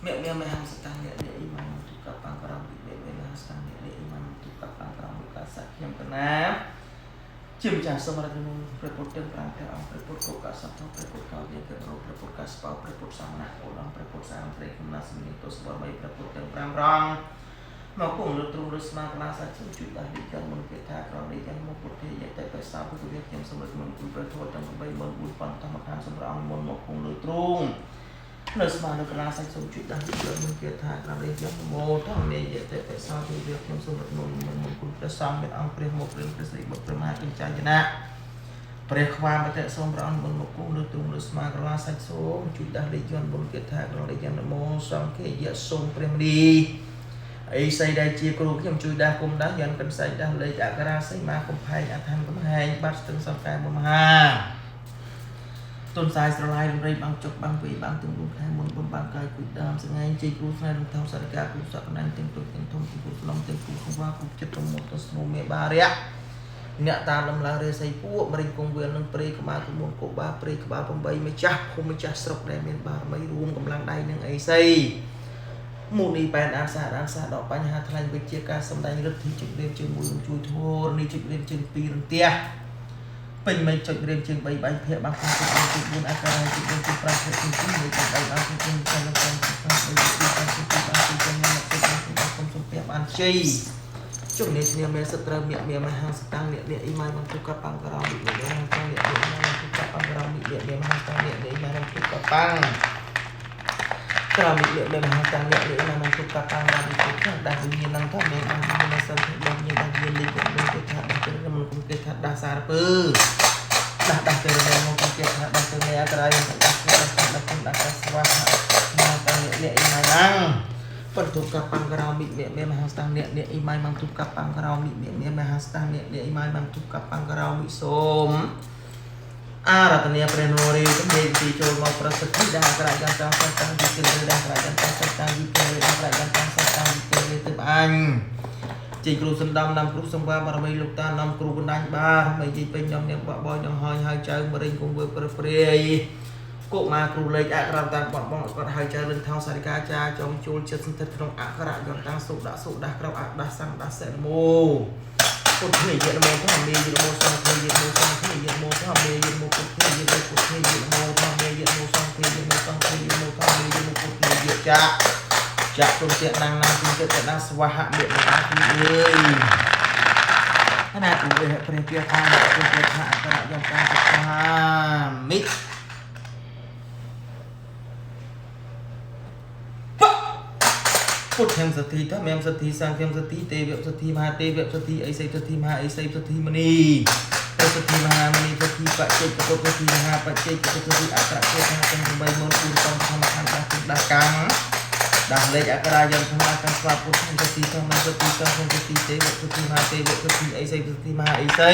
មេមេមហាសតាំងអ្នកនេះអ៊ីម៉ានទុកបាំងក្រមមេមេមហាសតាំងអ្នកនេះអ៊ីម៉ានទុកបាំងក្រមកាសខ្ញុំកណាជាម្ចាស់សូមរតនុព្រះពុទ្ធទាំង5ព្រះអង្គព្រះពុទ្ធកុកសទ្ធព្រះពុទ្ធកោយាករោព្រះពុទ្ធកាសបោព្រះពុទ្ធសមណៈអូឡងព្រះពុទ្ធសាមត្រីគំណាសមានទសបរមីព្រះពុទ្ធទាំង5រងមកគង់លើទ្រង់លើស្មាកលាសាច់សូមជួយដាស់លិចមុនគេថាក្រនេះយ៉ាងមកពុទ្ធយតែបសាពុទ្ធវិខ្ញុំសូមរតនុគុណព្រះធម៌ទាំង84000ធម្មខានសម្រងមុនមកគង់លើទ្រង់នៅស្មានៅកលាសាច់សូមជួយដាស់លិចមុនគេថាក្រនេះយ៉ាងមោធម្មយតែបសាពុទ្ធវិខ្ញុំសូមរតនុមុនគុណព្រះសង្ឃមានអង្គព្រះមកព្រះព្រះស្រីបុត្រព្រះមហាកញ្ចាយណៈព្រះខ្វាមតិសូមព្រះអង្គមុនមកគង់លើទ្រង់លើស្មាក្រឡាសាច់សូមជួយដាស់លេខយន្តបុណ្យគាថាក្រលេខយន្តនមោសង្ឃយៈសូមព្រះមនីអីសីដែលជាគ្រូខ្ញុំជួយដាស់គុំដាស់យន្តកិនសាច់ដាស់លេខអក្សរាសីមាកំផែងអឋានកំហែងបាត់ស្ទឹងសង្កែមហាទុនសាយស្រឡាយរំរៃបាំងចុកបាំងពីបាំងទាំង4ខែមុនបំបាំងកាយគួយដើមសងៃជ័យគ្រូស្នេហ៍រំថោសរិកាគ្រូសក្តានទាំងទុកទាំងធំទាំងគ្រូស្លំទាំងគ្រូខ្វះគ្រូចិត្តប្រមត់ទៅស្នូមេបារៈអ្នកតាមដំឡើងរាសីពួកម្រិញគងវាលនឹងព្រៃក្បាលក្មួនកុបាព្រៃក្បាល8ម្ចាស់ភូមិម្ចាស់ស្រុកដែលមានបារមីរួមកម្លាំងដៃនឹងអីសីមូនីបែនអានសាអានសាដកបញ្ហាថ្លែងវិជាការសម្ដែងឫទ្ធិជម្រាបជើងមួយនឹងជួយធរនេះជម្រាបជើង2រន្ទះពេញមិនចុចរៀមជើង3បែកភាកបាំងគុំជើង4អាការជើង4ជើង5ភាគជើង2មួយ3បាំងគុំជើង5 5 5 3 2 5 2 5 2 5 5 5គុំសំពះបានជ័យជុំនេះគ្នាមានសត្រូវមៀកមៀមហាសតាំងអ្នកនេះអ៊ីម៉ៃបានទុកកប៉ាំងក្រោមនេះនេះហាតាំងអ្នកនេះអ៊ីម៉ៃបានទុកកប៉ាំងក្រោមនេះនេះមហាតាំងអ្នកនេះអ៊ីម៉ៃបានទុកកប៉ាំងក្រោមនេះនេះមហាតាំងអ្នកនេះអ៊ីម៉ៃបានទុកកប៉ាំងក្រោមនេះទុកដាស់វិញ្ញាណនឹងថាមានដាស់វិញ្ញាណសិនដាស់វិញ្ញាណដាស់វិញ្ញាណលីកនឹងគេថាដាស់ទៅមិនគុំគេថាដាស់សារពើដាស់ដាស់ទៅនៅមកគេថាដាស់ទៅនៅអត្រៃដាស់ដាស់ដាស់ដាស់ស្វាមកតាំងអ្នកនេះអ៊ីម៉ៃឡើងបន្ទុកកប៉ាំងក្រោមមិមេមេមហាស្តាំងអ្នកអ្នកអ៊ីម៉ៃបានទុកកប៉ាំងក្រោមមិមេមេមហាស្តាំងអ្នកអ្នកអ៊ីម៉ៃបានទុកកប៉ាំងក្រោមមិសូមអារតនីព្រះនរេទំនេទីចូលមកប្រសិទ្ធិដែលក្រយ៉ាងតាំងសតាំងវិគិរដែលក្រយ៉ាងតាំងសតាំងវិគិរដែលក្រយ៉ាងតាំងសតាំងវិគិរទៅអញជ័យគ្រូសំដំនាំគ្រូសង្វាបារមីលោកតានាំគ្រូបណ្ដាញបារមីជ័យពេញនាំអ្នកបបយនឹងហើយហើយចៅមរិញគងវើប្រព្រាយកុមារគ្រូលេខអក្សរតាមបត់បងគាត់ហើយចៅលិនថោសារិកាចាចងជួលចិត្តសន្ធិដ្ឋក្នុងអក្សរយន្តតាំងសុដាក់សុដាស់ក្រៅអដាស់សੰដាស់សេនមោពុទ្ធិយនមោធម្មាយនមោសង្ឃយនមោសង្ឃយនមោធម្មាយនមោពុទ្ធិយនមោពុទ្ធិយនមោធម្មាយនមោសង្ឃយនមោសង្ឃយនមោធម្មាយនមោពុទ្ធិយចាចាក់ទុនជាណាងណាងទុនជាណាងស្វាហៈមេណាគូអើយណាគូអើយព្រះជាថាព្រះជាថាអន្តរយន្តតាថាមិពុទ្ធំសទ្ធិធម្មសទ្ធិសង្ឃំសទ្ធិទេវសទ្ធិមហាទេវសទ្ធិអីសីសទ្ធិមហាអីសីសទ្ធិមនីប្រសទ្ធិមហាមនីសទ្ធិបច្ចេកពុទ្ធសទ្ធិមហាបច្ចេកពុទ្ធសទ្ធិអត្រកេថាទាំង8មុនគូតំធម្មខណ្ឌដាស់ដាស់កាំងដាស់លេខអក្រាយន្តធម្មកាស្វាពុទ្ធសទ្ធិធម្មសទ្ធិសង្ឃសទ្ធិទេវសទ្ធិមហាទេវសទ្ធិអីសីសទ្ធិមហាអីសី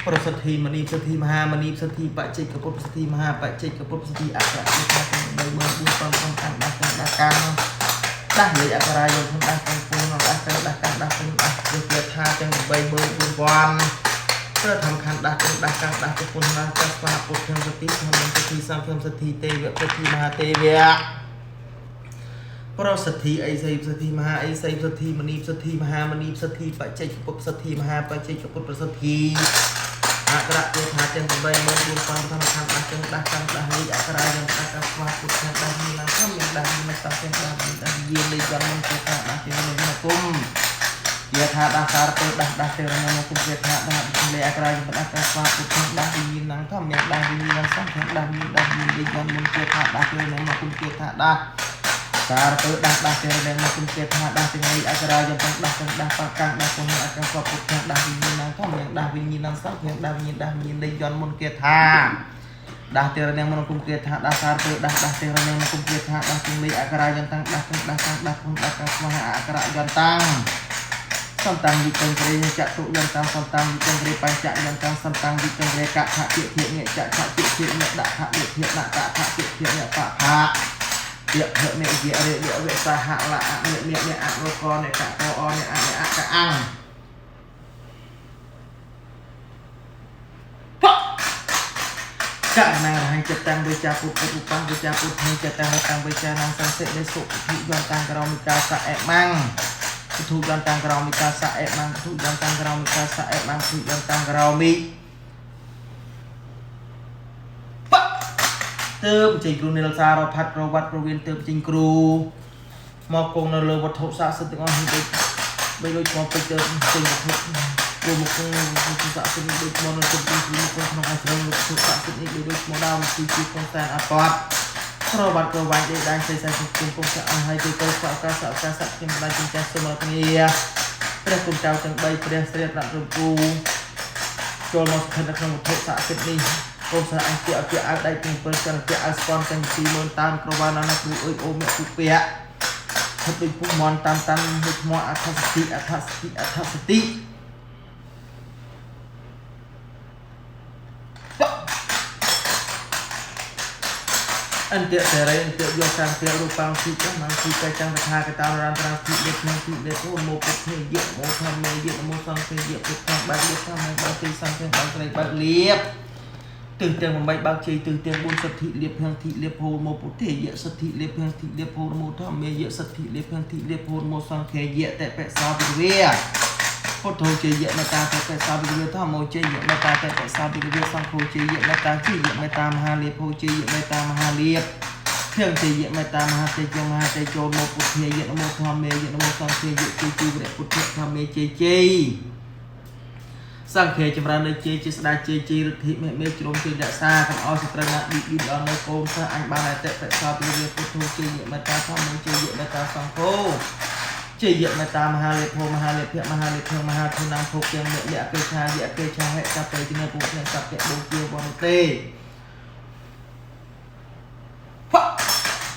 ប្រសិទ្ធិមនីសទ្ធិមហាមនីសទ្ធិបច្ចេកពុទ្ធសទ្ធិមហាបច្ចេកពុទ្ធសទ្ធិអត្រកេថាទាំង8មុនគូតំធម្មខណ្ឌដាស់ដាស់កាំងដាស់លេខអក្សរាយន្តដាស់ទាំងពួងដាស់ទាំងដាស់កាំងដាស់ទាំងដាស់ព្រះគាថាទាំង84000ព្រះធម្មខណ្ឌដាស់ទាំងដាស់កាំងដាស់ប្រពន្ធដាស់កាស្វាពុទ្ធសទ្ធិធម្មសទ្ធិសង្ឃសទ្ធិទេវសទ្ធិមហាទេវៈប្រសិទ្ធិអីសីសទ្ធិមហាអីសីសទ្ធិមនីសទ្ធិមហាមនីសទ្ធិបច្ចេកពុទ្ធសទ្ធិមហាបច្ចេកពុទ្ធប្រសិទ្ធិអក្សរគាថាទាំង84000ធម្មខណ្ឌដាស់ទាំងដាស់កាំងដាស់លេខអក្សរាយន្តដាស់កាស្វាពុទ្ធដាស់មានឡើងធម្មមានដាស់មានសង្ឃដាស់មានដាស់យាលេខយន្តមគាថាដាស់ទាំងនោះគុំយាថាដាស់សារពើដាស់ដាស់ទាំងនោះគុំយាថាដាស់លេខអក្សរាយន្តដាស់កាស្វាពុទ្ធដាស់វិញ្ញាណធម្មមានដាស់វិញ្ញាណសង្ឃដាស់មានដាស់មានលេខយន្តមគាថាដាស់ទាំងនោះគុំគាថាដាស់សារពើដាស់ដាស់ទាំងនោះគុំគាថាដាស់ទាំងនេះអក្សរាយន្តដាស់ទាំងដាស់បកាំងដាស់ទាំងអក្សរពុទ្ធដាស់វិញ្ញាណធម្មមានដាស់វិញ្ញាណសង្ឃដាស់វិញ្ញាណដាស់វិញ្ញាណលេខយន្តមគាថាដាស់ទាំងនាងមនគុំគាថាដាស់សារពើដាស់ដាស់ទាំងនាងមនគុំគាថាដាស់ទាំងលេខអក្សរាយន្តដាស់ទាំងដាស់តាំងដាស់គុំដាស់កាស្វាអក្សរយន្តតាំងសន្តាំងវិកេរចតុយន្តតាំងសន្តាំងវិកេរបញ្ចយន្តតាំងសន្តាំងវិកេរកខតិភិនិចខតិភិនិដខតិភិនតខតិភិនិបផៈយៈភនិយៈរិយៈវិសហលៈនិនិនិអនុកនិកកអនិអនិអកអੰ ករណារហញ្ចតាំងវិចាពុទ្ធឧបាវិចាពុទ្ធញ្ចតាំងរតាំងវិចានងសង្សិនេសុពុទ្ធយន្តតាំងក្រមិកាសអេម៉ាំងពុទ្ធយន្តតាំងក្រមិកាសអេម៉ាំងពុទ្ធយន្តតាំងក្រមិកាសអេម៉ាំងពុទ្ធយន្តតាំងក្រមិទើបចេញគ្រូនិលសារផាត់ប្រវត្តិប្រវៀនទើបចេញគ្រូមកគង់នៅលើវត្ថុស័ក្តិសិទ្ធិទាំងអស់នេះដូចបីដូចមកពេជ្រទើបចេញវត្ថុគ្រូមកគង់វត្ថុស័ក្តិសិទ្ធិនេះដូចមកនៅជុំគ្រូមកគង់ក្នុងអាស្រមវត្ថុស័ក្តិសិទ្ធិនេះដូចដូចមកដើមគឺជាកងសានអបតប្រវត្តិប្រវត្តិដេដាងសេសាជុំគង់ស័ក្តិហើយគេកោសឱកាសឱកាសខ្ញុំបានចិញ្ចាស់សូមអរគ្នាព្រះគុណចៅទាំង3ព្រះស្រីរតនរគូចូលមកស្ថិតនៅក្នុងវត្ថុស័ក្តិសិទ្ធិនេះកូនសិស្សអង្គជាឲ្យអាវដៃទាំង7សិនជាអាវស្ពនទាំង20000តាមក្រវ៉ានណាគ្រូអើយអូមេពុពៈថិតដូចពុកមន់តាមតាមដូចថ្មអថសតិអថសតិអថសតិអន្តៈសេរីអន្តៈយកសាំងៈរូបាំងទីចាំងទីកែចាំងថាកតារានត្រាំទីលេក្នុងទីលេអូមោពុទ្ធិយៈមោធម្មយៈមោសង្ឃយៈពុទ្ធបើលៀបធម្មបើទីសង្ឃបើស្រីបើលៀបទិសទាំង8បើកជ័យទិសទាំង4សទ្ធិលៀបភាំងធិលៀបហូមោពុទ្ធិយៈសទ្ធិលៀបភាំងធិលៀបហូមោធម្មយៈសទ្ធិលៀបភាំងធិលៀបហូមោសង្ឃយៈតបិសោវិវៈពុទ្ធោជយៈមេតាតបិសោវិវៈធម្មោជយៈមេតាតបិសោវិវៈសង្ឃោជយៈមេតាជយៈមេតាមហាលៀបហូជយៈមេតាមហាលៀបភាំងជយៈមេតាមហាទេជមហាទេចូលមោពុទ្ធិយៈនមោធម្មយៈនមោសង្ឃយៈជ័យជវរៈពុទ្ធធម្មជ័យជ័យសង្ឃាចម្រើននៅជ័យជាស្ដេចជ័យជ័យឫទ្ធិមេមេជ្រុំជ័យរក្សាកុំឲ្យសត្រូវណាប៊ីប៊ីដល់នៅកូនសិស្សអញបានតែបិសោវិវៈពុទ្ធោជ័យមេតាធម្មជ័យមេតាសង្ឃោជ័យមេតាមហាលេភោមហាលេភៈមហាលេភមហាធនាងភោគទាំងមេលៈកេឆាយៈកេឆាហេតបេជនពុទ្ធសពៈបូជាវនទេ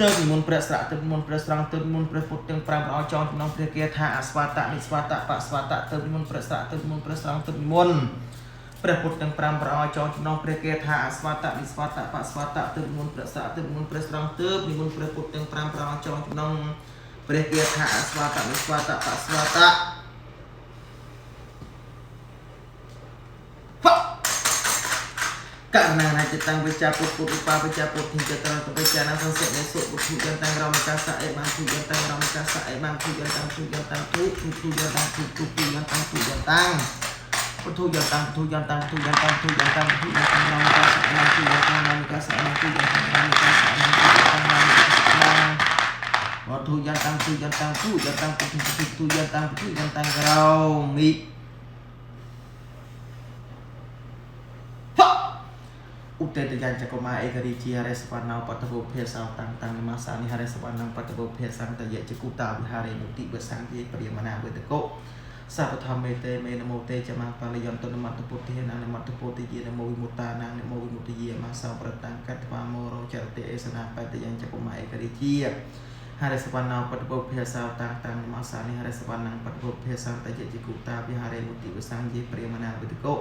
ទើបនិមន្តព្រះស្រៈទើបនិមន្តព្រះស្រង់ទើបនិមន្តព្រះពុទ្ធទាំង5ព្រះអង្គចងចំណងព្រះគាថាអស្វាតនិស្វាតបស្វាតទើបនិមន្តព្រះស្រៈទើបនិមន្តព្រះស្រង់ទើបនិមន្តព្រះពុទ្ធទាំង5ព្រះអង្គចងចំណងព្រះគាថាអស្វាតនិស្វាតបស្វាតទើបនិមន្តព្រះស្រៈទើបនិមន្តព្រះស្រង់ទើបនិមន្តព្រះពុទ្ធទាំង5ព្រះអង្គចងចំណងព្រះគាថាអស្វាតនិស្វាតបស្វាតករណាណាចិត្តតាំងវិចាពុទ្ធពុទ្ធឧបាវិចាពុទ្ធិចតរវិចានសង្សិនេសុពុទ្ធយន្តតាំងរមកាសអេបានពុយន្តតាំងរមកាសអេបានពុយន្តតាំងពុយន្តតាំងពុពុយន្តតាំងពុពុយន្តតាំងពុយន្តតាំងពុទ្ធយន្តតាំងពុទ្ធយន្តតាំងពុទ្ធយន្តតាំងពុទ្ធយន្តតាំងពុទ្ធយន្តតាំងរមកាសអេបានពុយន្តតាំងរមកាសអេបានពុយន្តតាំងរមកាសអេបានពុយន្តតាំងរមកាសអេបានពុទ្ធយន្តតាំងពុទ្ធយន្តតាំងពុទ្ធយន្តតាំងពុទ្ធយន្តតាំងពុទ្ធយន្តតាំងក្រោមិឧតេតយ៉ាងចកមាឯករាជាហរិសវណ្ណោបតវោភាសោតាំងតាំងនិមាសានិហរិសវណ្ណងបតវោភាសង្តយៈចគុតាវិហារេនុតិវសង្យេព្រាមណាវេតកោសពធម្មេទេមេនមោទេចមាបាលយន្តនមត្តពុទ្ធិណានមត្តពុទ្ធិយនមោវិមុតានាងនមោវិមុតយាមាសោប្រតាំងកត្វាមោរោចរតិអេសនាបតយ៉ាងចកមាឯករាជាហរិសវណ្ណោបតវោភាសោតាំងតាំងនិមាសានិហរិសវណ្ណងបតវោភាសង្តយៈចគុតាវិហារេនុតិវសង្យេព្រាមណាវេតកោ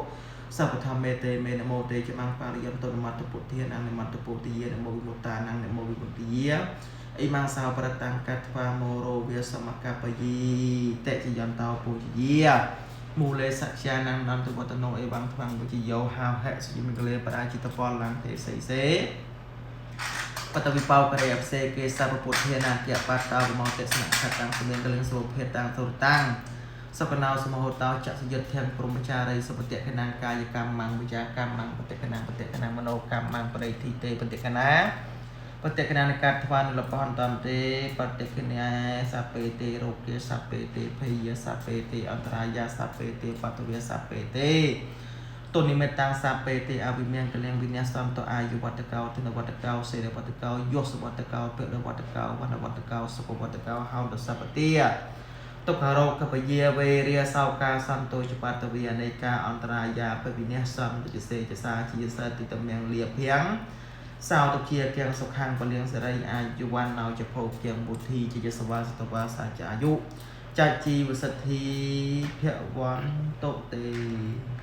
សពធម្មេទេមេនមោទេចមាបាលយន្តនមត្តពុទ្ធិណានមត្តពុទ្ធិយនមោវិមុតានាងនមោវិមុតយាអ៊ីម៉ាងសោប្រតាំងកត្វាមោរោវាសមកបយីតេចយន្តោពុជយាមូលេសច្ចានាងនន្តវតនោអេវងថ្វាំងវិជយោហៅហេសុយមកលេបរាជិតពលឡាំងទេសីសេបតវិបោករេអផ្សេគេសពពុទ្ធានាគបតោវិមោទេសនខតាំងសមានកលិងសុភេតាំងសុតាំងសពណោសមហោតោចសយុទ្ធធានព្រមចារីសុបតិកណាកាយកម្មងវិចាកម្មងបតិកណាបតិកណាមโนកម្មងបរិធិទេបតិកណាបតិកណានកាថ្វានលបន្តន្ទេបតិកណាសពេទេរោគាសពេទេភយសពេទេអន្តរាយាសពេទេបតវេសពេទេទុនិមេតាំងសពេទេអវិមានកលៀងវិញ្ញាសន្តអាយុវត្តកោទនវត្តកោសេរវត្តកោយោសវត្តកោពលវត្តកោវណ្ណវត្តកោសុខវត្តកោហោតសពតិទុក្ខរោគពយាវេរាសោកាសន្តោចបតវិអនេកាអន្តរាយាពវិនិសន្តចសេចសាជាសតិតមៀងលាភៀងសោតជាគៀងសុខាំងពលៀងសេរីអាយុវណ្ណោចភោគៀងបុធីជាសវាសតវាសាចអាយុចជីវសិទ្ធិភវន្តទេ។